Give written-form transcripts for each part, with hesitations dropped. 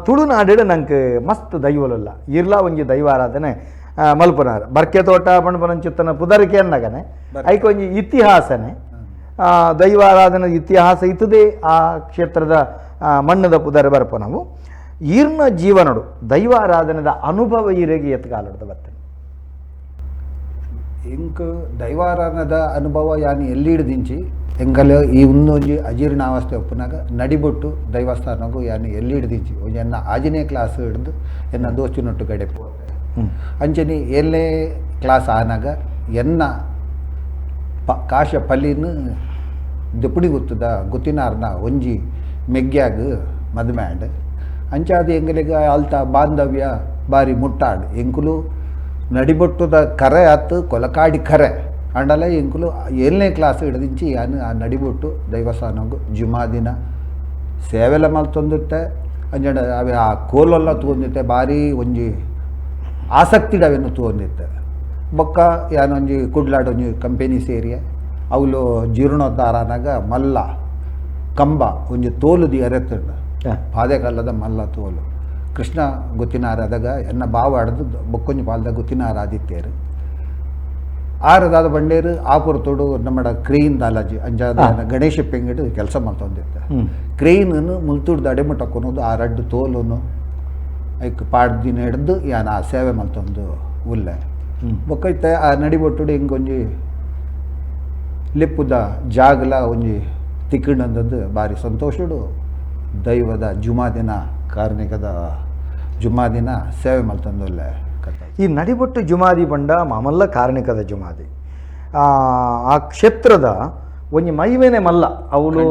ತುಳುನಾಡು ನಂಗೆ ಮಸ್ತ್ ದೈವಲುಲ್ಲ ಇರ್ಲಾ ಒಂಜಿ ದೈವಾರಾಧನೆ ಮಲ್ಪುನಾರ್ ಬರ್ಕೆ ತೋಟ ಪಣಪನಂಚಿತ್ತನ ಪುದರಿಕೆ ಅನ್ನಗನೆ ಐಕ್ ಒಂಜಿ ಇತಿಹಾಸನೆ ದೈವಾರಾಧನೆ ಇತಿಹಾಸ ಇತ್ತದೆ ಆ ಕ್ಷೇತ್ರದ ಮಣ್ಣದ ಪುದರ್ ಬರ್ಪ ನಾವು ಈರ್ನ ಜೀವನಡು ದೈವಾರಾಧನೆದ ಅನುಭವ ಈರೆಗೆ ಎತ್ಕಾಲಡ್ದ ಬರ್ತೇನೆ. ಎಂಕ್ ದೈವಾರಾಧನದ ಅನುಭವ ಯಾನಿ ಎಲ್ಲಿ ಹಿಡ್ದಿಂಚಿ ಎಂಕಲ್ ಈ ಒಂದೊಂಜಿ ಅಜೀರ್ಣಾವಸ್ಥೆ ಒಪ್ಪುನಾಗ ನಡಿಬೊಟ್ಟು ದೈವಸ್ಥಾನಗು ಯಾನಿ ಎಲ್ಲಿ ಹಿಡ್ದಿಂಚಿ ಒಂಜಿ ಎನ್ನ ಆಜನೇ ಕ್ಲಾಸ್ ಹಿಡ್ದು ಎನ್ನ ದೋಸ್ತಿನೊಟ್ಟು ಗಡೆ ಪೋತೆ. ಅಂಚನೆ 7ನೇ ಕ್ಲಾಸ್ ಆನಾಗ ಎನ್ನ ಕಾಶ ಪಲ್ಲಿನ ದೆಪ್ಪುಡಿ ಗೊತ್ತದ ಗೊತ್ತಿನಾರ್ನ ಒಂಜಿ ಮೆಗ್ಗ್ಯಾಗ ಮದುವೆ ಆಂಡ್. ಅಂಚಾದ ಎಂಗಲಿಗೆ ಅಲ್ತ ಬಾಂಧವ್ಯ ಬಾರಿ ಮುಟ್ಟಾಡ್. ಎಂಕುಲು ನಡಿಬೊಟ್ಟುದ ಕರೆ ಆತು ಕೊಲಕಾಡಿ ಕರೆ ಅಂಡಲ ಎಂಕುಲು 7ನೇ ಕ್ಲಾಸ್ ಹಿಡ್ದಿಂಚಿ ಯಾನು ಆ ನಡಿಬೊಟ್ಟು ದೈವಸ್ಥಾನಗು ಜುಮಾದಿನ ಸೇವೆಲ್ಲ ಮಲ್ತೊಂದಿತ್ತೆ. ಅಂಚಂಡ ಅವೆ ಆ ಕೋಲೆಲ್ಲ ತೂವೊಂದಿತ್ತೆ, ಬಾರಿ ಒಂಜಿ ಆಸಕ್ತಿಡ್ ಅವೆನ್ ತೂವೊಂದಿತ್ತೆ. ಬೊಕ್ಕ ಯಾನೊಂಜಿ ಕುಡ್ಲಾಡ್ ಒಂಜಿ ಕಂಪೆನಿ ಸೇರಿಯೆ, ಅವುಲು ಜೀರ್ಣೋದ್ಧಾರನಾಗ ಮಲ್ಲ ಕಂಬ ಒಂಜಿ ತೋಲು the ಅರೆತ್ತುಂಡು, ಪಾದೆಕಲ್ಲದ ಮಲ್ಲ ತೋಲು. ಕೃಷ್ಣ ಗುತ್ತಿನಾರದಾಗ ಎನ್ನ ಬಾವ ಆಡ್ದು ಬೊಕ್ಕೊಂಜಿ ಪಾಲ್ದ ಗುತ್ತಿನಾರ ಆದಿತ್ಯರು ಆರದಾದ ಬಂಡೇರು ಆಪುರತೋಡು ನಮ್ಮಡ ಕ್ರೇನ್ ದಾಲಾಜಿ ಅಂಜಾದ ಗಣೇಶ ಪೆಂಗಿಡು ಕೆಲಸ ಮಲ್ತೊಂದಿತ್ತೆ. ಕ್ರೇನ್ ಮುಲ್ತುಡ್ದು ಅಡೆಮುಟ್ಟಕೊನೋದು ಆ ರಡ್ಡು ತೋಲುನು ಐಕ್ ಪಾಡ್ದಿನ ಹಿಡ್ದು ಯಾನ್ ಆ ಸೇವೆ ಮಲ್ತೊಂದು ಉಲ್ಲೆ. ಬೊಕ್ಕೈತೆ ಆ ನಡಿಬೊಟ್ಟುಡು ಹಿಂಗೊಂಜಿ ಲಿಪ್ಪುದ ಜಾಗಲ ಒಂಜಿ ತಿಕ್ಕಂಡಂದದ್ದು ಭಾರಿ ಸಂತೋಷಡು ದೈವದ ಜುಮಾದಿನ ಕಾರ್ಣಿಕದ ಜುಮಾದಿನ ಸೇವೆ ಮಲ್ತೊಂದುಲ್ಲೆ. ಈ ನಡಿಬೊಟ್ಟು ಜುಮಾದಿ ಬಂಡ ಮಾಮಲ್ಲ ಕಾರ್ಣಿಕದ ಜುಮಾದಿ ಆ ಕ್ಷೇತ್ರದ ಒಂಜಿ ಮೈಮೇನೆ ಮಲ್ಲ ಅವಳು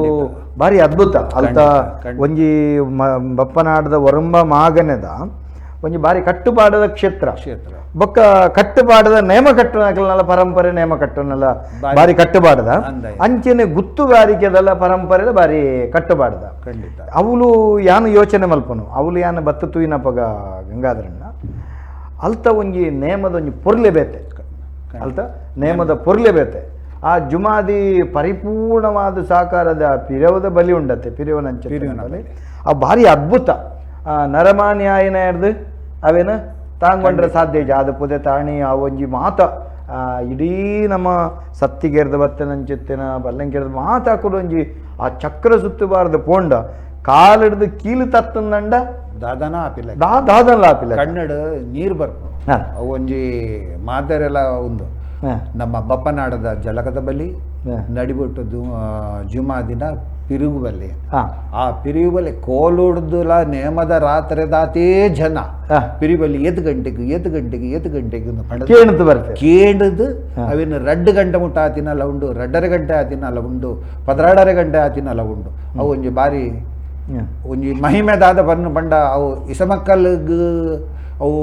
ಭಾರಿ ಅದ್ಭುತ. ಅಲ್ತ ಒಂಜಿ ಬಪ್ಪನಾಡದ ಒರಂಬ ಮಾಗನೆದ ಒಂಜಿ ಭಾರಿ ಕಟ್ಟುಪಾಡದ ಕ್ಷೇತ್ರ. ಬೊಕ್ಕ ಕಟ್ಟುಪಾಡದ ನೇಮ ಕಟ್ಟುನಕಲ್ನಲ್ಲ ಪರಂಪರೆ ನೇಮ ಕಟ್ಟುನಲ್ಲ ಭಾರಿ ಕಟ್ಟುಪಾಡದ ಅಂಚನೆ ಗುತ್ತುಗಾರಿಕೆದಲ್ಲ ಪರಂಪರೆ ಭಾರಿ ಕಟ್ಟುಪಾಡದ. ಅವಳು ಯಾನು ಯೋಚನೆ ಮಲ್ಪನು ಅವಳು ಯಾನು ಬತ್ತು ತೂಯಿನಪಗ ಗಂಗಾಧರಣ್ಣ ಅಲ್ತ ಒಂಜಿ ನೇಮದ ಒಂಜಿ ಪೊರ್ಲೆ ಬೇತೆ, ಅಲ್ತ ನೇಮದ ಪೊರ್ಲೆ ಬೇತೆ. ಆ ಜುಮಾದಿ ಪರಿಪೂರ್ಣವಾದ ಸಾಕಾರದ ಪಿರವದ ಬಲಿ ಉಂಡತ್ತೆ ಪಿರಿವನಂಚೆ ಬಲಿ ಆ ಭಾರಿ ಅದ್ಭುತ. ನರಮಾನ್ಯಾಯನ ಹಿಡ್ದು ಅವೇನು ತಾಂಗೊಂಡ್ರೆ ಸಾಧ್ಯ ಇಜ್ಜಿ. ಆದ ಪುದೆ ತಾಣಿ ಆ ಒಂಜಿ ಮಾತ ಇಡೀ ನಮ್ಮ ಸತ್ತಿಗೆರ್ದ ಬತ್ತನಂಚಿತ್ತಿನ ಬಲ್ಲಂಕೆರ್ದ ಮಾತಾಕುಡು ಒಂಜಿ ಆ ಚಕ್ರ ಸುತ್ತಬಾರ್ದು ಪೋಂಡ ಕಾಲಿಡ್ದು ಕೀಲು ತತ್ತಂದಂಡ ದಾದನ ಆಪಿಲ್ಲ ದಾದನ ಆಪಿಲ್ಲ ಕನ್ನಡ ನೀರು ಬರ್ಪು ಅವು ಒಂಜಿ ಮಾತೆರೆಲ್ಲ ಒಂದು ನಮ್ಮ ಬಪ್ಪನಾಡದ ಜಲಕದ ಬಲಿ ನಡಿಬಿಟ್ಟು ಜುಮಾದಿನ ಪಿರುಗು ಬಲಿ. ಆ ಪಿರುಗು ಬಲಿ ಕೋಲುಡ್ದುಲ ನೇಮದ ರಾತ್ರಿ ದಾತೇ ಜನ ಪಿರಿಬಲಿ ಏತ್ ಗಂಟೆಗೆ ಏತ್ ಗಂಟೆಗೆ ಏತ್ ಗಂಟೆಗೆ ಕೇಣದು ಬರ್ತದೆ ಕೇಂಡದು ಅವಿನ 2 ಗಂಟೆ ಮುಟ್ಟ ಆತಿನಲ್ಲ ಉಂಡು, 2.5 ಗಂಟೆ ಆತಿನಲ್ಲ ಉಂಡು, 12.5 ಗಂಟೆ ಆತಿನಲ್ಲ ಉಂಡು. ಅವು ಒಂಜಿ ಬಾರಿ ಒಂಜಿ ಮಹಿಮೆದಾದ ಬನ್ನು ಬಂಡ ಅವು ಇಸಮಕ್ಕಲ್ಗ್ ಅವು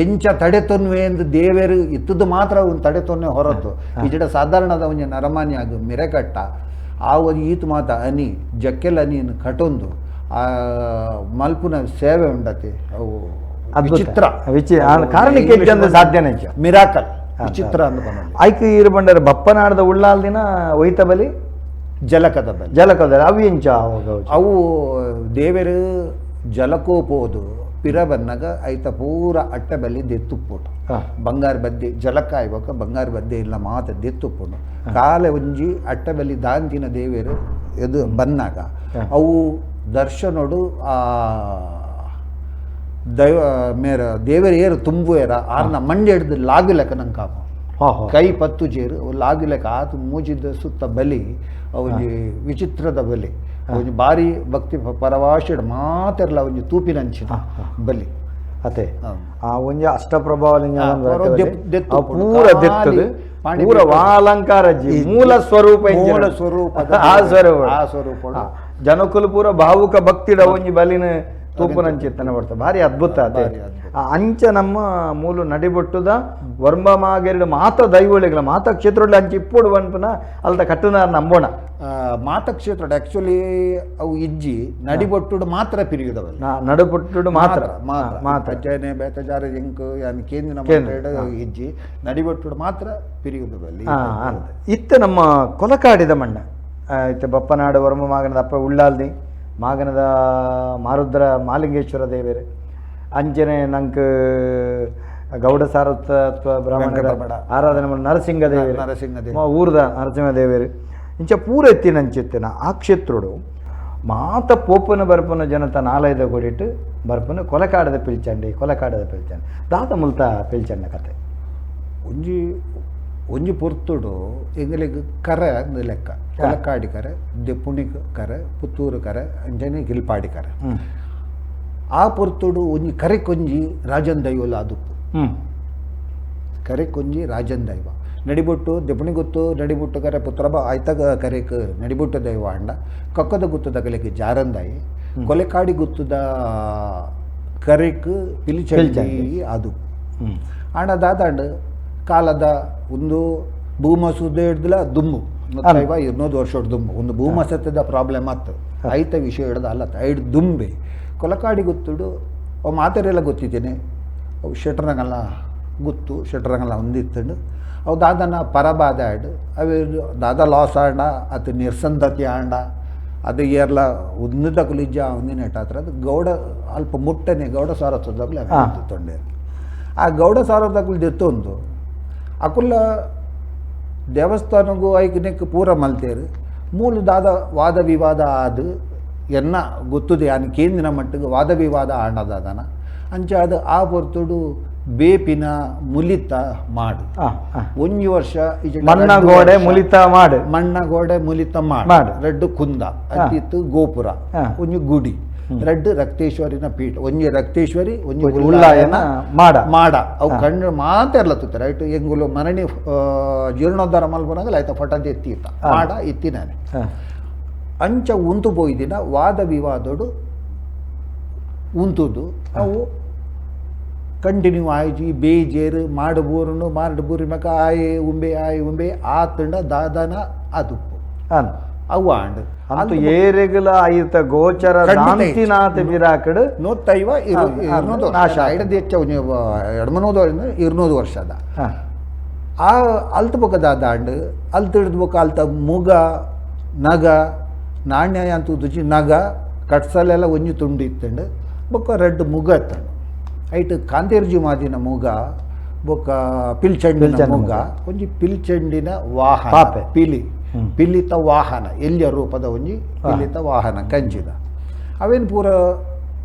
ಎಂಚ ತಡೆತೊನ್ವೆ ಎಂದು ದೇವರು ಇತ್ತದ್ದು ಮಾತ್ರ ಅವನು ತಡೆತೊನ್ನೆ ಹೊರತು ಈ ಜಡ ಸಾಧಾರಣದ ಒಂಜಿ ನರಮಾನ್ಯಾಗ ಮಿರೆಕಟ್ಟ ಆ ಒಂದು ಈತ ಮಾತ ಅನಿ ಜಕ್ಕೆಲ್ ಅನಿಯನ್ನು ಕಟೊಂದು ಆ ಮಲ್ಪುನ ಸೇವೆ ಉಂಡತೆ ಅವು ವಿಚಿತ್ರ ಕಾರಣಕ್ಕೆ ಸಾಧ್ಯನೇ ಮಿರಾಕಲ್ ವಿಚಿತ್ರ ಅಂದ್ ಐಕ್ ಇರು ಬಂಡರ ಬಪ್ಪನಾಡದ ಉಳ್ಳಾಲ್ ದಿನ ಒಯ್ತ ಬಲಿ ಜಲಕದ ಬಲಿ ಜಲಕದ ಅವು ಎಂಚ ಅವು ದೇವರು ಜಲಕೋಪೋದು ಪಿರ ಬನ್ನಾಗ ಐತ ಪೂರ ಅಟ್ಟೆ ಬಲ್ಲಿ ದೆತ್ತುಪ್ಪುಂಡು ಬಂಗಾರ ಬದ್ದೆ ಜಲಕ ಆಯ್ಬೊಕ್ಕ ಬಂಗಾರ ಬದ್ದೆ ಇಲ್ಲ ಮಾತ ದೆತ್ತುಪ್ಪುಂಡು ಕಾಲ ಒಂಜಿ ಅಟ್ಟೆ ಬಲ್ಲಿ ದಾಂತಿನ ದೇವರು ಎದು ಬನ್ನಾಗ ಅವು ದರ್ಶನೋಡು ಆ ದೈವ ಮೇರ ದೇವರು ಏರು ತುಂಬುವೇರ ಆರ್ನ ಮಂಡೆ ಹಿಡ್ದು ಲಾಗುಲೆಕ್ಕ ನಂಗೆ ಕಾಪ ಕೈ ಪತ್ತು ಜೇರು ಲಾಗುಲೆಕ್ಕ ಆತು ಮೂಜಿದ ಸುತ್ತ ಬಲಿ ಒಂಜಿ ವಿಚಿತ್ರದ ಬಲಿ ಒಂಜಿ ಬಾರಿ ಭಕ್ತಿ ಪರವಾಶಿಡ್ ಮಾತೆರ್ಲ ಒಂಜಿ ತೂಪಿನಂಚಿನ ಬಲಿ ಅತೆ ಆ ಒಂಜಿ ಅಷ್ಟಪ್ರಭಾವಲಿಂಗ ಪೂರ ದೆತ್ತದು ಪೂರ ಅಲಂಕಾರ ಮೂಲ ಸ್ವರೂಪ ಮೂಲ ಸ್ವರೂಪ ಆ ಸ್ವರೂಪ ಆ ಸ್ವರೂಪ ಜನಕುಲು ಪೂರ ಭಾವುಕ ಭಕ್ತಿಡ ಒಂಜಿ ಬಲಿನ ತೂಪುನಂಚಿತ್ತನ ಬರ್ತದೆ ಭಾರಿ ಅದ್ಭುತ ಅದೇ. ಅಂಚ ನಮ್ಮ ಮೂಲು ನಡಿಬೊಟ್ಟುದ ವರ್ಮ ಮಾಗೆರಡು ಮಾತ ದೈವಳಿಗಳ ಮಾತ ಕ್ಷೇತ್ರೊಡ್ಲಿ ಅಂಚ ಇಪ್ಪೊಡು ಪನ್ಪುನ ಅಲ್ತ ಕಟ್ಟುನಾರ್ ನಂಬೋಣ. ಮಾತ ಕ್ಷೇತ್ರ ಆಕ್ಚುಲಿ ಅವು ಇಜ್ಜಿ ನಡಿಬೊಟ್ಟುಡು ಮಾತ್ರ ಪಿರಿಯುದವಲ್ಲ ನಡುಪೊಟ್ಟುಡು ಮಾತ್ರ ಮಾತ್ರ ಅಜ್ಜನೆ ಬೇತಜಾರ ಇಂಕ್ ಯಾನ್ ಕೇಂದ್ರ ಇಜ್ಜಿ ನಡಿಬೊಟ್ಟುಡು ಮಾತ್ರ ಪಿರಿಯುದವಲ್ಲಿ. ಇತ್ತ ನಮ್ಮ ಕೊಲಕಾಡಿದ ಮಣ್ಣ ಇತ್ತ ಬಪ್ಪನಾಡು ವರ್ಮ ಮಾಗನದ ಅಪ್ಪ ಉಳ್ಳಾಲ್ದಿ ಮಾಗನದ ಮಾರುದ್ರ ಮಾಲಿಂಗೇಶ್ವರ ದೇವರು ಅಂಚನೆ ನಂಕ್ ಗೌಡ ಸಾರತ್ವ ಬ್ರಾಹ್ಮಣರ ಆರಾಧನೆ ನರಸಿಂಹ ದೇವರು ನರಸಿಂಹ ಊರ್ದ ನರಸಿಂಹ ದೇವರು ಇಂಚ ಪೂರ ಎತ್ತಿನ ಅಂಚಿತ್ತಿನ ಆ ಕ್ಷೇತ್ರಡು ಮಾತ ಪೋಪನ ಬರ್ಪನ ಜನತ ನಾಲೈದ ಕೊಡಿಟ್ಟು ಬರ್ಪನ ಕೊಲಕಾಡದ ಪಿಲ್ಚಂಡಿ ಕೊಲಕಾಡದ ಪಿಲ್ಚಂಡಿ ದಾದ ಮುಲ್ತ ಪಿಲ್ಚಂಡ ಕತೆ ಒಂಜಿ ಒಂಜಿ ಪೊರ್ತುಡು ಎಂಗಲಿಗ್ ಕರೆ ಅಂದ್ ಲೆಕ್ಕ ಕೊಲಕಾಡಿ ಕರೆ ದೆಪ್ಪುಣಿ ಕರೆ ಪುತ್ತೂರು ಕರೆ ಅಂಚನೆ ಗಿಲ್ಪಾಡಿ ಕರೆ ಆ ಪೊರ್ತುಡು ಒಂಜಿ ಕರೆ ಕೊಂಜಿ ರಾಜನ್ ದೈವಲ ಅದುಪ್ಪು ಕರೆ ಕೊಂಜಿ ರಾಜನ್ ದೈವ ನಡಿಬೊಟ್ಟು ದೆಪ್ಪುಣಿ ಗುತ್ತು ನಡಿಬೊಟ್ಟು ಕರೆ ಪುತ್ರಬ ಆಯ್ತಗ ಕರೆಕ್ ನಡಿಬೊಟ್ಟು ದೈವ ಅಂಡ ಕಕ್ಕದ ಗುತ್ತದ ಕಲೆಕ್ ಜಾರಂದಾಯಿ ಕೊಲೆಕಾಡಿ ಗುತ್ತದ ಕರೆಕ್ ಪಿಲಿಚಂಡಿ ಅದು ಆಂಡ ದಾದಾಂಡ್ ಕಾಲದ ಒಂದು ಭೂಮಸುದ ಹಿಡ್ದಲ ದುಮ್ಮು ದೈವ 200 ವರ್ಷ ದುಮ್ಮು ಒಂದು ಭೂಮಸತ್ತದ ಪ್ರಾಬ್ಲಮ್ ಆತು ಐತ ವಿಷಯ ಹಿಡ್ದು ಅಲ್ಲ ಐಡ್ ದುಂಬೆ ಕೊಲಕಾಡಿ ಗುತ್ತುಡು ಅವು ಮಾತೆರೆಲ್ಲ ಗೊತ್ತಿದ್ದೇನೆ ಅವು ಶೆಟ್ರಂಗಲ್ಲ ಗುತ್ತು ಶೆಟ್ರಂಗಲ್ಲ ಒಂದಿತ್ತಂಡು ಅವು ದಾದನ ಪರಬಾದ ಆಡು ಅವು ದಾದ ಲಾಸ್ ಆಂಡ ಅದು ನಿರ್ಸಂತತಿ ಆಂಡ ಅದು ಏರ್ಲ ಒಂದದ ಕುಲಿಜ್ಜ ಒಂದಿನ ಹತ್ರ ಅದು ಗೌಡ ಅಲ್ಪ ಮುಟ್ಟನೆ ಗೌಡ ಸಾರತ್ವದಾಗಲೇ ತೊಂಡೆ ಆ ಗೌಡ ಸಾರದಾಗಲು ದೆತ್ತೊಂದು ಅಕುಲ ದೇವಸ್ಥಾನಗೂ ಐಕನೆಕ್ ಪೂರ ಮಲ್ತೇರು ಮೂಲ ದಾದ ವಾದ ವಿವಾದ ಆದು ಎನ್ನ ಗೊತ್ತದೆ ಯಾನ್ ಕೇಂದಿನ ಮಟ್ಟಿಗೆ ವಾದ ವಿವಾದ ಆಂಡದಾದನ ಅಂಚ ಅದು ಆ ಪೊರ್ತುಡು ಬೇಪಿನ ಮುಲಿತ ಮಾಡು ಒಂಜಿ ವರ್ಷ ಮಣ್ಣ ಗೋಡೆ ಮುಲಿತ ಮಾಡು ಮಣ್ಣ ಗೋಡೆ ಮುಲಿತ ಮಾಡು ರಡ್ಡು ಕುಂದ ಅತ್ತಿತ್ತು ಗೋಪುರ ಒಂಜಿ ಗುಡಿ ರಡ್ಡು ರಕ್ತೇಶ್ವರಿನ ಪೀಠ ಒಂಜಿ ರಕ್ತೇಶ್ವರಿ ಒಂಜಿ ಉಳ್ಳಾಯನ ಮಾಡ ಮಾಡ ಅವು ಕಣ್ಣು ಮಾತೆರ್ಲ ತುತ್ತಾರೆ ರೈಟ್ ಎಂಗುಲು ಮರಣಿ ಜೀರ್ಣೋದ್ಧಾರ ಮಲ್ಪನಾಗಲ್ಲ ಆಯ್ತಾ ಫಟಂತ ಎತ್ತಿ ಮಾಡ ಎತ್ತಿನಾನೆ ಅಂಚ ಉಂತು ಪೋಯ್ದಿನ ವಾದ ವಿವಾದೋಡು ಉಂತುದು ಅವು ಕಂಟಿನ್ಯೂ ಆಯ್ಜಿ ಬೇಜೇರು ಮಾಡು ಬೂರುನು ಮಾಡು ಬೂರಿ ಮಕ ಆಯೆ ಉಂಬೆ ಆಯೆ ಉಂಬೆ ಆತಂಡ ದಾದನ ಅದುಪ್ಪು ಅವು ಆಂಡ್ ಅಂತೂ ಏರೆಗುಲ ಆಯಿತ ಗೋಚರ ದಾಂತಿನಾಥ ಬಿರಾಕಡು ನೂತ್ತೈವ 200 ವರ್ಷ ಐಡದ ಹೆಚ್ಚು 200 200 ವರ್ಷದ ಆ ಅಲ್ತ ಬೊಕ್ಕ ದಾದಾಂಡ್ ಅಲ್ತ ಹಿಡ್ದು ಬೊಕ್ಕ ಅಲ್ತ ಮುಗ ನಗ ನಾಣ್ಯ ಅಂತ ಉದುಚಿ ನಗ ಕಟ್ಸಲೆಲ್ಲ ಒಂಜಿ ತುಂಡು ಇತ್ತಂಡು ಬೊಕ್ಕ ರೆಡ್ ಮುಗ ಇತ್ತಂಡು ಐಟ್ ಕಾಂತೇರ್ಜಿ ಮಾದಿನ ಮುಗ ಬೊಕ್ಕ ಪಿಲ್ಚಂಡಿನ ಮುಗ ಒಂಜಿ ಪಿಲ್ಚಂಡಿನ ವಾಹನ ಪಿಲಿ ಪಿಲಿತ ವಾಹನ ಎಲ್ಲಿಯ ರೂಪದ ಒಂಜಿ ಪಿಲಿತ ವಾಹನ ಕಂಚಿದ ಅವೇನು ಪೂರ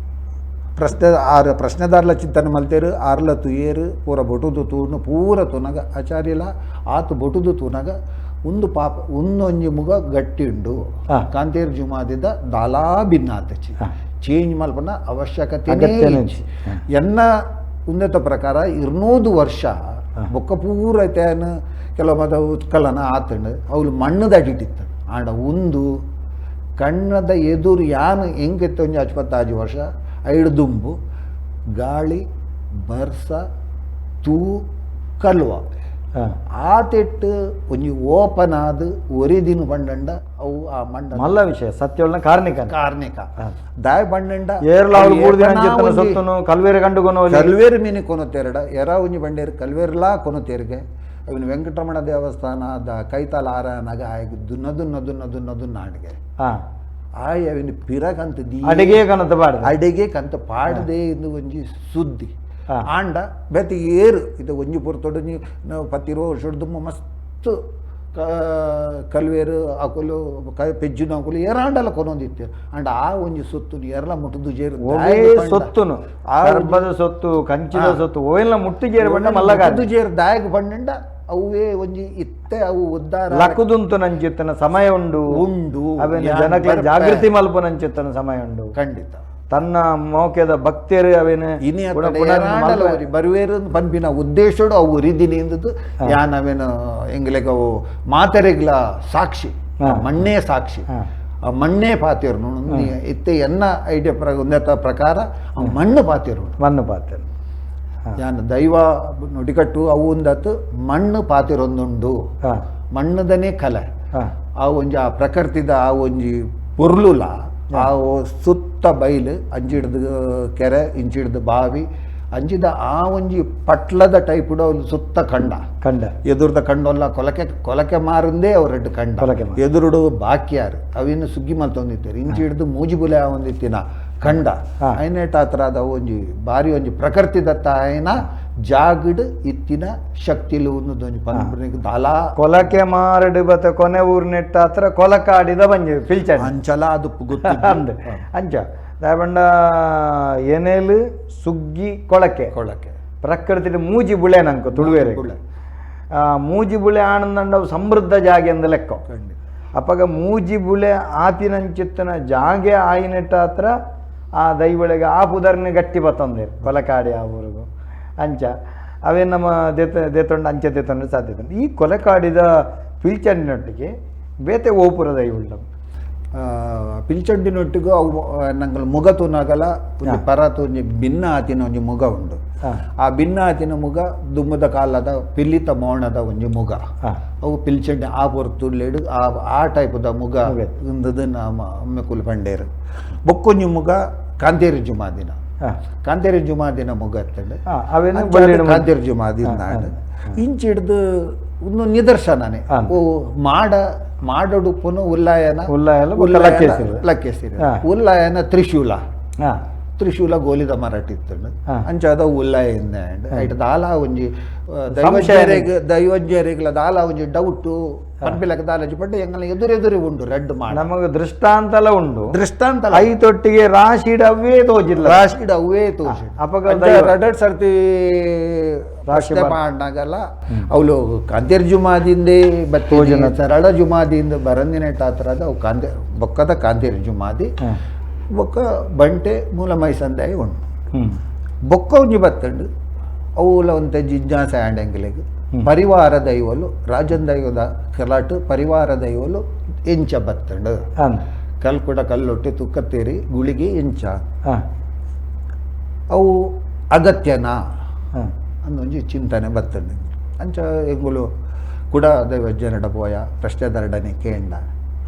ಪ್ರಶ್ನೆ ಆರು ಪ್ರಶ್ನೆದಾರ್ಲ ಚಿಂತನೆ ಮಲ್ತೇರು ಆರ್ಲ ತುಯೇರು ಪೂರ ಬೊಟುದು ತೂನು ಪೂರ ತುನಗ ಆಚಾರ್ಯಲ ಆತು ಬೊಟುದು ತೂನಗ ಒಂದು ಪಾಪ ಒಂದೊಂಜಿ ಮುಗ ಗಟ್ಟಿ ಉಂಡು ಕಾಂತೇರ್ ಜುಮಾದಿದ ದಾಲಾ ಭಿನ್ನಾತಚಿ ಚೇಂಜ್ ಮಲ್ಪನ ಅವಶ್ಯಕತೆ ಎನ್ನ ಉನ್ನತ ಪ್ರಕಾರ 200 ವರ್ಷ ಬೊಕ್ಕ ಪೂರ ತೇನು ಕೆಲವು ಮದ ಉತ್ಕಲನ ಆತಂಡು ಅವಳು ಮಣ್ಣು ಅಡಿಟ್ಟಿತ್ತು ಆಂಡ ಒಂದು ಕಣ್ಣದ ಎದುರು ಯಾನು ಹೆಂಗಿತ್ತು ಒಂಜಿ 25 ವರ್ಷ ಐಡು ದುಂಬು ಗಾಳಿ ಬರ್ಸ ತೂ ಕಲ್ವ ಆತೆಟ್ಟು ಒಂಜಿ ಓಪನ್ ಆದ ಒರಿದಿನ ಬಂಡಂಡ ಅವು ಆ ಮಂಡ ಮಲ್ಲ ವಿಷಯ ಸತ್ಯವನ್ನ ಕಾರ್ಣಿಕ ಕಾರ್ಣಿಕ ದಾಯ ಬಂಡಂಡ ಸೊತ್ತನು ಕಲ್ವೇರು ಕಂಡು ಕಲ್ವೇರು ಮೀನು ಕೊನತೇರಡ ಎರ ಒಂಜಿ ಬಂಡೇರು ಕಲ್ವೇರ್ಲಾ ಕೊನತೇರಿಗೆ ಅವನು ವೆಂಕಟರಮಣ ದೇವಸ್ಥಾನ the ಕೈತಾಲ ಆರನಾಗ ಆಯ್ ದುನ್ನ ದುನ್ನ ದುನ್ನ ದುನ್ನ ದುನ್ನ ಅಡಿಗೆ ಆಯ್ ಅವನು ಪಿರಗಂತ ಅಡಿಗೆ ಕನತ ಪಾಡ ಅಡಿಗೆ ಕಂತ ಪಾಡದೆ ಎಂದು ಒಂಜಿ ಸುದ್ದಿ ಆಂಡ ಬೇತೆ ಏರು ಇದು ಒಂಜಿ ಪೊರ್ತೊಡು ನೀವು 10 ವರ್ಷದ ಮಸ್ತ್ ಕಲ್ವೇರು ಅಕುಲು ಪೆಜ್ಜುನ ಅಕುಲು ಏರಾಂಡಲ ಕೊನೊಂದಿತ್ತು ಅಂಡ ಆ ಒಂಜಿ ಸೊತ್ತು ಏರ್ಲ ಮುಟ್ಟುದು ಜೇರು ಸೊತ್ತುನು ಗರ್ಭದ ಸೊತ್ತು ಕಂಚಿನ ಸೊತ್ತು ಓಯೆಲ್ಲ ಮುಟ್ಟು ಜೇರು ಬಣ್ಣ ಮಲ್ಲಗಾದು ಜೇರು ದಾಯಕ ಬಣ್ಣಂಡ ಅವುವೇ ಒಂಜಿ ಇತ್ತೆ ಅವು ಉದ್ದಾರ ಲಕ್ಕುದುಂತು ನಂಚಿತ್ತನ ಸಮಯ ಉಂಡು ಉಂಡು ಅವೇನು ಜನಕ್ಕೆ ಜಾಗೃತಿ ಮಲ್ಪು ನಂಚಿತ್ತನ ಸಮಯ ಉಂಡು ಖಂಡಿತ ತನ್ನ ಮೋಕೆದ ಭಕ್ತಿಯರು ಅವೇನು ಬರುವೇರು ಪನ್ಪಿನ ಉದ್ದೇಶಡು ಅವು ರೀದಿನಿ ಎಂದದ್ದು ಯಾನ್ ಅವೇನು ಎಂಗ್ಲೆಗ್ ಅವು ಮಾತೆರೆಗ್ಲ ಸಾಕ್ಷಿ ಮಣ್ಣೇ ಸಾಕ್ಷಿ ಆ ಮಣ್ಣೇ ಪಾತಿರು ಇತ್ತೆ ಎನ್ನ ಐಡಿಯಾ ಪ್ರಕಾರ ಆ ಮಣ್ಣು ಪಾತಿರು ಮಣ್ಣು ಪಾತಿರು ಯಾನ್ ದೈವ ನುಡಿಕಟ್ಟು ಅವು ಒಂದತ್ತು ಮಣ್ಣು ಪಾತಿರೊಂದುಂಡು ಮಣ್ಣದನೇ ಕಲೆ ಆ ಒಂಜಿ ಆ ಪ್ರಕೃತಿದ ಆ ಒಂಜಿ ಪೊರ್ಲುಲ ಆ ಸುತ್ತ ಬೈಲು ಅಂಚಿಡ್ದು ಕೆರೆ ಇಂಚಿಡ್ದು ಬಾವಿ ಅಂಚಿದ ಆ ಒಂಜಿ ಪಟ್ಲದ ಟೈಪ್ ಅವ್ಲು ಸುತ್ತ ಕಂಡ ಕಂಡ ಎದುರ್ದ ಕಂಡೊಲ್ಲ ಕೊಲಕೆ ಕೊಲಕೆ ಮಾರಂದೇ ಅವರೆಡ್ಡು ಕಂಡ ಎದುರುಡು ಬಾಕಿಯಾರು ಅವಿನ್ನು ಸುಗ್ಗಿ ಮಲ್ತೊಂದಿತ್ತಾರೆ ಇಂಚಿ ಹಿಡ್ದು ಮೂಜಿ ಬುಲೆ ಒಂದಿತ್ತಿನ ಕಂಡ ಐನೇಟ ಆತರ ಒಂಜಿ ಬಾರಿ ಒಂಜಿ ಪ್ರಕೃತಿ ದತ್ತ ಆಯನ ಜಾಗಡ್ ಇತ್ತಿನ ಶಕ್ತಿಲು ಒಂಜಿ ಪನ್ಪುನಿಗ್ ದಾಲಾ ಕೊಲಕೆ ಮಾರಡು ಬತ್ತ ಕೊನೆ ಊರು ನೆಟ್ಟ ಹತ್ರ ಕೊಲಕಾಡಿದ ಬಂಜಿ ಪಿಲ್ಚಂಡಿ ಅಂಚಲ ಅದು ಗೊತ್ತು ಅಂದ್ ಅಂಚ ದಾಯಬಂಡ ಏನೇಲು ಸುಗ್ಗಿ ಕೊಳಕೆ ಕೊಳಕೆ ಪ್ರಕೃತಿ ಮೂಜಿ ಬುಳೆ ನಂಕು ತುಳುವೇರೆ ಬುಳೆ. ಮೂಜಿ ಬುಳೆ ಆನಂದಂಡ ಸಮೃದ್ಧ ಜಾಗೆ ಅಂದ ಲೆಕ್ಕ. ಅಪ್ಪಗ ಮೂಜಿ ಬುಳೆ ಆತಿನಂಚಿತ್ತನ ಜಾಗೆ ಆಯಿನೆಟ್ಟ ಹತ್ರ ಆ ದೈವಳಿಗೆ ಆ ಪುದರ್ನೆ ಗಟ್ಟಿ ಬತ್ತಂದೇರು ಕೊಲಕಾಡಿ ಆ ಊರಿಗೂ ಅಂಚ ಅವೇ ನಮ್ಮ ದೇತ ದೇತೊಂಡು ಅಂಚೆ ದೇತೊಂಡು ಸಾಧ್ಯತೆ. ಈ ಕೊಲಕಾಡಿದ ಪಿಲ್ಚಂಡಿನೊಟ್ಟಿಗೆ ಬೇತೆ ಓಪುರ ದೈವುಳ್ಳ ಪಿಲ್ಚಂಡಿನೊಟ್ಟಿಗೂ ಅವು ನಂಗೆ ಮುಗ ತೂನಾಗಲ ಒಂಜಿ ಪರತು ಒಂಜಿ ಭಿನ್ನ ಆತಿನ ಒಂಜಿ ಮುಗ ಉಂಡು. ಆ ಭಿನ್ನ ಆತಿನ ಮುಗ ದುಮ್ಮದ ಕಾಲದ ಪಿಲ್ಲಿತ ಮೋಣದ ಒಂಜಿ ಮುಗ. ಅವು ಪಿಲ್ಚಂಡಿ ಆ ಪೊರ್ತುಲ್ಲೇಡು ಆ ಆ ಟೈಪದ ಮುಗ ಇಂದದ ನಮ್ಮ ಅಮ್ಮೆ ಕುಲ್ ಪಂಡೇರು. ಬೊಕ್ಕೊಂಜಿ ಮುಗ ಕಾಂತೇರಿ ಜುಮಾದಿನ ಕಾಂತೇರಿ ಜುಮಾದಿನ ಮುಗ ಅತ್ತಂಡೆ ಕಾಂತೇರಿ ಜುಮಾದಿನ ಇಂಚಿ ಹಿಡ್ದು ಒಂದು ನಿದರ್ಶನನೇ. ಓ ಮಾಡ ಮಾಡಡುಪ್ಪುನು ಉಲ್ಲಾಯನ ಲಕ್ಕೇಸಿರಿ ಉಲ್ಲಾಯನ ತ್ರಿಶೂಲ ತ್ರಿಶೂಲ ಗೋಲಿದ ಮರಟಿತ್ತು ಅಂಚಾದ ಉಲ್ಲಾಯ ಐಟ್ ದಾಲ ಒಂಜಿ ದೈವಜ್ಞರಿಗೆ ದೈವಜ್ಞರಿಗ್ಲ ದಾಲ ಒಂಜಿ ಡೌಟು ಪನ್ಪಿಲಕ ದಾಲಜಿ ಪಂಡ ಎಂಗಲ ಎದುರೆದುರಿ ಉಂಡು ರೆಡ್ ಮಾಡ ನಮಗೆ ದೃಷ್ಟಾಂತಲ ಉಂಡು ದೃಷ್ಟಾಂತ ಐತೊಟ್ಟಿಗೆ ರಾಶಿಡ್ ಅವೇ ತೋಜಿಲ್ಲ ರಾಶಿಡ್ ಅವೇ ತೋಜಿ ಅಪಗ ರಡಡ್ ಸರ್ತಿ ರಾಶಿ ಮಾಡಾಗಲ್ಲ ಅವಳು ಕಾಂತೇರ್ ಜುಮಾದಿಂದೇ ಬತ್ತೋಜನ ಸರಳ ಜುಮಾದಿಂದ ಬರಂದಿನ ಆತರದ ಅವು ಕಾಂತೆ ಬೊಕ್ಕದ ಕಾಂತೇರ್ ಜುಮಾದಿ ಬೊಕ್ಕ ಬಂಟೆ ಮೂಲ ಮೈಸಂದಾಯ ಉಂಡು. ಬೊಕ್ಕ ಒಂಜಿ ಬತ್ತಂಡು ಅವುಲ ಒಂತೆ ಜಿಜ್ಞಾಸೆ ಆಂಡೆಂಗಿಲೆಗ್ ಪರಿವಾರ ದೈವಲು ರಾಜನ್ ದೈವದ ಕಲಾಟು ಪರಿವಾರ ದೈವಲು ಎಂಚ ಬತ್ತಂಡು ಕಲ್ಕುಡ ಕಲ್ಲೊಟ್ಟಿ ತುಕ್ಕತ್ತೇರಿ ಗುಳಿಗೆ ಎಂಚ ಅವು ಅಗತ್ಯನಾ ಅಂದೊಂಜಿ ಚಿಂತನೆ ಬತ್ತಂಡು. ಅಂಚ ಎಂಗುಲು ಕುಡ ದೈವ ಜನಡ ಪೋಯ ಪ್ರಶ್ನೆದರಡನೆ ಕೇಂಡ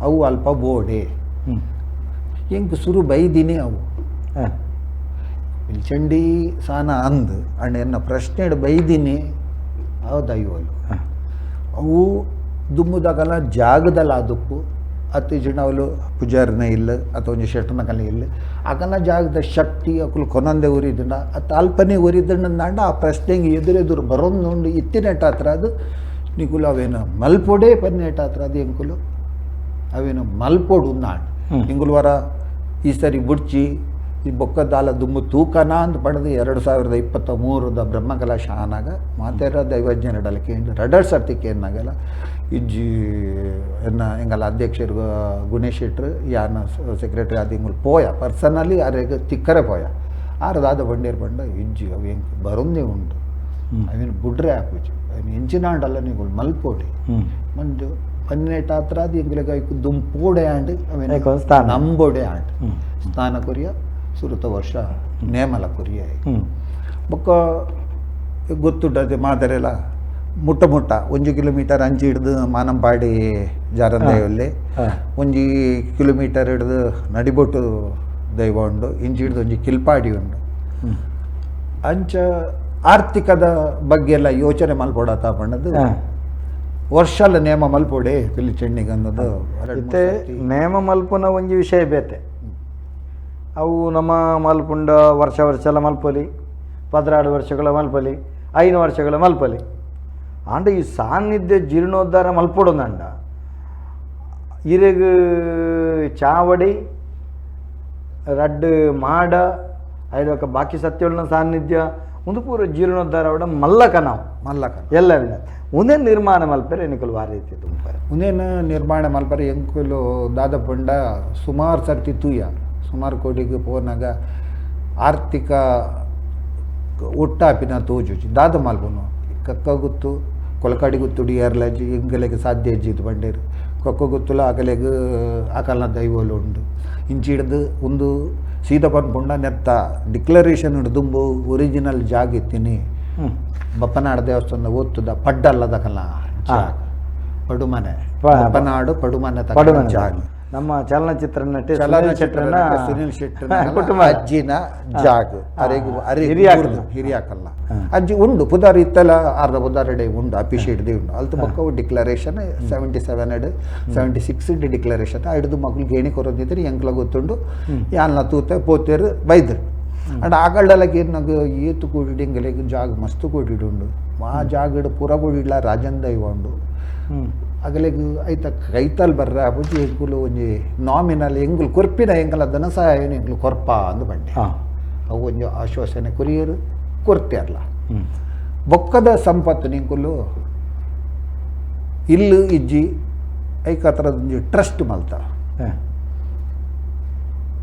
ಅವು ಅಲ್ಪ ಬೋಡೆ ಎಂಕ್ ಸುರು ಬೈದಿನಿ ಅವು ಚಂಡಿ ಸಾನ ಅಂದ್ ಅಂಡ್ ಎನ್ನ ಪ್ರಶ್ನೆ ಬೈದಿನಿ ಅವು ದೈವಲು ಅವು ದುಮ್ಮುದಾಗಲ ಜಾಗದಲ್ಲ ದುಪ್ಪು ಅತಿ ಜನ ಅವಳು ಪೂಜಾರಿನ ಇಲ್ಲ ಅಥವಾ ಒಂಜಿ ಶೆಟ್ಟನ ಕಲೆ ಇಲ್ಲ ಆಗನ ಜಾಗದ ಶಕ್ತಿ ಅಕುಲು ಕೊನಂದೆ ಉರಿದಂಡ ಅತ್ತ ಅಲ್ಪನೆ ಉರಿದಂಡ ಆ ಪ್ರಶ್ನೆಗೆ ಎದುರೆದುರು ಬರೋಂದುಂಡು ಇತ್ತಿನೆಟ್ಟ ಹತ್ರ ಅದು ನಿಕುಲು ಅವೇನು ಮಲ್ಪೊಡೆ ಪನ್ನೆಟ್ಟ ಹತ್ರ ಅದು ಎಂಕುಲು ಅವೇನು ಮಲ್ಪೊಡು ನಾಂಡ್ ಇಂಗುಲು ವಾರ ಈ ಸರಿ ಬುಡ್ಚಿ ಈ ಬೊಕ್ಕದಾಲ ದುಮ್ಮು ತೂಕನ ಅಂತ ಪಡೆದು 2023 ಬ್ರಹ್ಮಕಲಶ ಆನಾಗ ಮಾತೇರ ದೈವಜ್ಞ ಕೇಂದ್ರ ರಡರ್ ಸರ್ತಿ ಕೇನಾಗಲ್ಲ ಇಜ್ಜಿ ಎನ್ನ ಎಂಗಲ್ಲ ಅಧ್ಯಕ್ಷರು ಗುಣೇಶ್ ಶೆಟ್ರು ಯಾನ ಸೆಕ್ರೆಟರಿ ಆದ ಇಂಗುಲು ಪೋಯ ಪರ್ಸನಲಿ ಅರೆಗ್ ತಿಕ್ಕರೆ ಪೋಯ ಆರದಾದ ಬಂಡೇರು ಬಂಡ ಇಜ್ಜಿ ಅವು ಎಂಕ್ ಬರೊಂದೇ ಉಂಟು ಅವೇನು ಬುಡ್ರೆ ಹಾಕುಜಿ ಅವೇನು ಎಂಚಿನಾಂಡಲ್ಲ ನೀವು ಮಲ್ಪೋಡಿ ಮಂದು ಪನ್ನೆಟ್ ಹತ್ರ ಅದು ಎಂಗ್ಲೆಗ್ ಐಕ್ ದುಂಪೋಡೆ ಆಂಡ್ ಅವೇನು ನಂಬೋಡೆ ಆಂಡ್ ಸ್ನಾನ ಕೊರಿಯ ಸುರುತ ವರ್ಷ ನೇಮಲ ಕೊರಿಯ ಬೊಕ್ಕ ಗೊತ್ತುಂಟದೆ ಮಾದರೆಲ್ಲ ಮುಟ್ಟ ಮುಟ್ಟ 1 ಕಿಲೋಮೀಟರ್ ಅಂಚಿ ಹಿಡ್ದು ಮಾನಂಪಾಡಿ ಜಾರಂದೈವಲ್ಲಿ 1 ಕಿಲೋಮೀಟರ್ ಹಿಡ್ದು ನಡಿಬೊಟ್ಟು ದೈವ ಉಂಡು ಇಂಚಿ ಹಿಡ್ದು ಒಂಜಿ ಕಿಲ್ಪಾಡಿ ಉಂಡು. ಅಂಚ ಆರ್ಥಿಕದ ಬಗ್ಗೆ ಎಲ್ಲ ಯೋಚನೆ ಮಲ್ಪೊಡತ ಪಂಡದು ವರ್ಷಲ ನೇಮ ಮಲ್ಪೊಡೆ ಪಿಲಿ ಚೆಣ್ಣಿಗೆ ಅನ್ನೋದು ಇತ್ತೆ ನೇಮ ಮಲ್ಪುನ ಒಂಜಿ ವಿಷಯ ಬೇತೆ. ಅವು ನಮ್ಮ ಮಲ್ಪುಂಡ ವರ್ಷ ವರ್ಷಲ ಮಲ್ಪೊಲಿ 12 ವರ್ಷಗಳ ಮಲ್ಪಲಿ 5 ವರ್ಷಗಳ ಮಲ್ಪಲಿ ಆಂಡ ಈ ಸಾನ್ನಿಧ್ಯ ಜೀರ್ಣೋದ್ಧಾರ ಮಲ್ಪೊಡೊಂದಂಡ ಇರೆಗ್ ಚಾವಡಿ ರಡ್ಡು ಮಾಡ ಐದೊಕ ಬಾಕಿ ಸತ್ಯೊಳ್ನ ಸಾನ್ನಿಧ್ಯ ಒಂದು ಪೂರ ಜೀರ್ಣೋದ್ಧಾರ ಅವಡ ಮಲ್ಲಕ ನಾವು ಮಲ್ಲಕ ಎಲ್ಲ ಒಂದೇ ನಿರ್ಮಾಣ ಮಲ್ಪರೆ ಎನ್ಕುಲು ವಾರ ರೀತಿ ತುಂಬಾರೆ ಒಂದೇನು ನಿರ್ಮಾಣ ಮಲ್ಪರೆ ಎಂಕುಲು ದಾದ ಪಂಡ ಸುಮಾರು ಸರ್ತಿ ತೂಯ ಸುಮಾರು ಕೋಟಿಗೆ ಪೋನಾಗ ಆರ್ಥಿಕ ಒಟ್ಟಾಪಿನ ತೋಜುಜಿ ದಾದ ಮಲ್ಪುನು ಕಕ್ಕ ಗುತ್ತು ಕೊಲಕಾಡಿ ಗುತ್ತುಡಿ ಏರ್ಲಜ್ಜಿ ಎಂಗಲೆಗ್ ಸಾಧ್ಯ ಇಜ್ಜಿತ್ತು ಬಂಡೇರು ಕೊಕ್ಕ ಗುತ್ತುಲ ಅಕಲೆಗ್ ಅಕಲ್ನ ದೈವಲು ಉಂಡು ಇಂಚಿ ಹಿಡ್ದು ಒಂದು ಸೀದ ಪನ್ಪುಂಡ ನೆತ್ತ ಡಿಕ್ಲರೇಷನ್ ದುಂಬು ಒರಿಜಿನಲ್ ಜಾಗ ಇತ್ತೀನಿ ಬಪ್ಪನಾಡು ದೇವಸ್ಥಾನದ ಒತ್ತುದ ಪಡ್ಡಲ್ಲದ ಕಲ್ಲ ಪಡುಮನೆ ಬಪ್ಪನಾಡು ಪಡುಮನೆ ತಕ್ಕ ಜಾಗ. ನಮ್ಮ ಚಲನಚಿತ್ರ ನಟೆ ಚಲನಚಿತ್ರ ಸುನೀಲ್ ನಟ ಶೆಟ್ಟರ್ನ ಸುನಿಲ್ ಶೆಟ್ಟರ್ ಕುಟುಂಬ. ಅಜ್ಜಿನ ಜಾಗ ಅರೆಗು ಅರೆ ಹಿರಿಯಾಕಲ್ನ. ಹಿರಿಯಾಕಲ್ಲ ಅಜ್ಜಿ ಉಂಡು ಪುದಾರ್ ಇತ್ತಲ ಅರ್ಧ ಪುದಾರ್ ಉಂಡು ಅಪಿಶ್ ಹಿಡ್ದು ಉಂಡು ಅಲ್ತು ಬೊಕ್ಕ ಡಿಕ್ಲರೇಷನ್ 77 ಡ್ 76 ಡ್ ಡಿಕ್ಲರೇಷನ್ ಐಡ್ದು ಮಗುಲು ಗೇಣಿ ಕೊರೊಂದಿದ್ರೆ ಎಂಕ್ಲ ಗೊತ್ತುಂಡು ಯಾನ್ಲ ತೂತೆ ಪೋತೇರು ಬೈದ್ರು. ಅಂಡ್ ಆಗಲ್ಡಲಕ್ಕೆ ನಂಗೆ ಏತು ಕೋಟಿ ಎಂಗಲೆಗ್ ಜಾಗ ಮಸ್ತ್ ಕೋಟಿ ಉಂಡು ಆ ಜಾಗಡ್ ಪೂರ ಕೋಡಿಡ್ಲ ರಾಜನ್ ದೈವ ಉಂಡು. ಅಗಲೆಗ್ ಐತ ಕೈತಲ್ ಬರ್ರ ಅಪುಜಿ ಎಂಕುಲು ಒಂಜಿ ನಾಮಿನಲ್ ಎಂಗುಲು ಕೊರ್ಪಿನ ಎಂಕಲ ಧನ ಸಹಾಯನ ಎಂಕುಲು ಕೊರ್ಪ ಅಂದ್ ಬಂಡೆ ಅವು ಒಂಜಿ ಆಶ್ವಾಸನೆ ಕೊರಿಯರು ಕೊರ್ತಿರ್ಲ. ಬೊಕ್ಕದ ಸಂಪತ್ತು ನಿಂಕುಲು ಇಲ್ಲು ಇಜ್ಜಿ ಐಕತ್ರದ ಒಂಜಿ ಟ್ರಸ್ಟ್ ಮಲ್ತ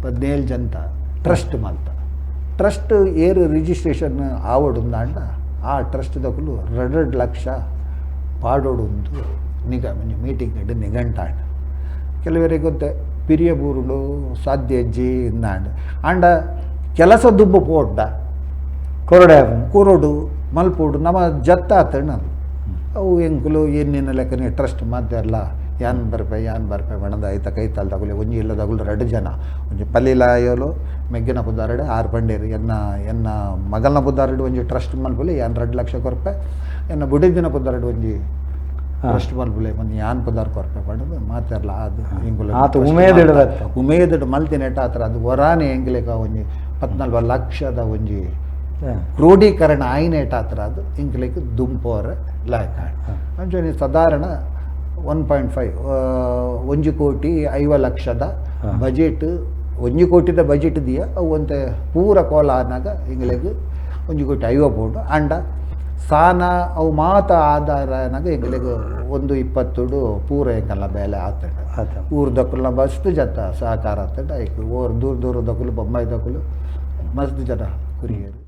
17 ಜಂತ ಟ್ರಸ್ಟ್ ಮಲ್ತ ಟ್ರಸ್ಟ್ ಏರು ರಿಜಿಸ್ಟ್ರೇಷನ್ ಆವಡುಂದಾಂಡ ಆ ಟ್ರಸ್ಟ್ ದಕುಲು 2 ಲಕ್ಷ ಪಾಡೋಡುಂದು ನಿಗ ಒಂಜಿ ಮೀಟಿಂಗ್ ಇಡ್ ನಿಘಂಟಾಂಡ್. ಕೆಲವರಿಗೆ ಗೊತ್ತೆ ಪಿರಿಯ ಬೂರುಡು ಸಾಧ್ಯ ಅಜ್ಜಿ ಇಂದಾಂಡ್ ಆಂಡ ಕೆಲಸ ದುಬ್ಬು ಪೋಡ್ಡ ಕೊರಡೆ ಕೊರಡು ಮಲ್ಪೋಡು ನಮ್ಮ ಜತ್ತಾತಣ್ಣ ಅವು ಎಂಕುಲು ಏನಿನ ಲೆಕ್ಕನೆ ಟ್ರಸ್ಟ್ ಮಾತೆಲ್ಲ ಯಾನ್ ಬರ್ಪೆ ಯಾನ್ ಬರ್ಪೆ ಬಣದ ಐತ ಕೈತಲ್ ತಗುಲೆ ಒಂಜಿ ಇಲ್ಲ ತಗುಲು 2 ಜನ ಒಂಜಿ ಪಲ್ಲಿಲಾಯಲು ಮೆಗ್ಗಿನ ಪುದಾರಡು 6 ಪಂಡೇರು ಎನ್ನ ಎನ್ನ ಮಗಲ್ನ ಪುದಾರಡು ಒಂಜಿ ಟ್ರಸ್ಟ್ ಮಲ್ಪುಲೆ ಯಾನ್ 2 ಲಕ್ಷ ಕೊರ್ಪೆ ಎನ್ನ ಬುಡಿದಿನ ಪುದಾರಡು ಒಂಜಿ ಟ್ರಸ್ಟ್ ಮಲ್ಪುಲೆ ಒಂದು ಯಾನ್ ಪುದಾರ್ ಕೊರ್ಪೆ ಪಂಡದು ಮಾತೆರ್ಲ ಅದು ಎಂಕುಲು ಆತ ಉಮೇದಿಡದತ್ತ. ಉಮೇದಿಡು ಮಲ್ತಿನೆಟ ಆತರ ಅದು ವರಾನೆ ಎಂಗ್ಲೇಕ ಒಂಜಿ 14 ಲಕ್ಷದ ಒಂಜಿ ಕ್ರೋಢೀಕರಣ ಆಯ್ನೇಟ ಆತರ ಅದು ಎಂಕ್ಲೆಗ್ ದುಂಪೋರ ಲಾಯಕ ಅಂಚನೆ ಸಾಧಾರಣ 1.5 1 ಕೋಟಿ 50 ಲಕ್ಷದ ಬಜೆಟ್ 1 ಕೋಟಿದ ಬಜೆಟ್ ದಿಯ ಅವು ಒಂತೆ ಪೂರ ಕೋಲ ಆನಾಗ ಎಂಗ್ಲೆಗ್ 1 ಕೋಟಿ 50 ಪೋಂಡು ಅಂಡ ಸಾನ ಅವು ಮಾತ ಆಧಾರ ಆನಾಗ ಎಂಗ್ಲೆಗ್ 1.20 ಪೂರ ಎಂಕಲ್ಲ ಬೇಲೆ ಆತಂಡ. ಊರು ದಕ್ಕುಲ್ನ ಮಸ್ತ್ ಜತ ಸಹಕಾರ ಆತಂಡ ಐಕ್ ಓರ್ ದೂರ ದೂರ ದಕ್ಕುಲು ಬೊಂಬಾಯಿ ದಕ್ಕುಲು ಮಸ್ತ್ ಜನ ಕುರಿಯರು.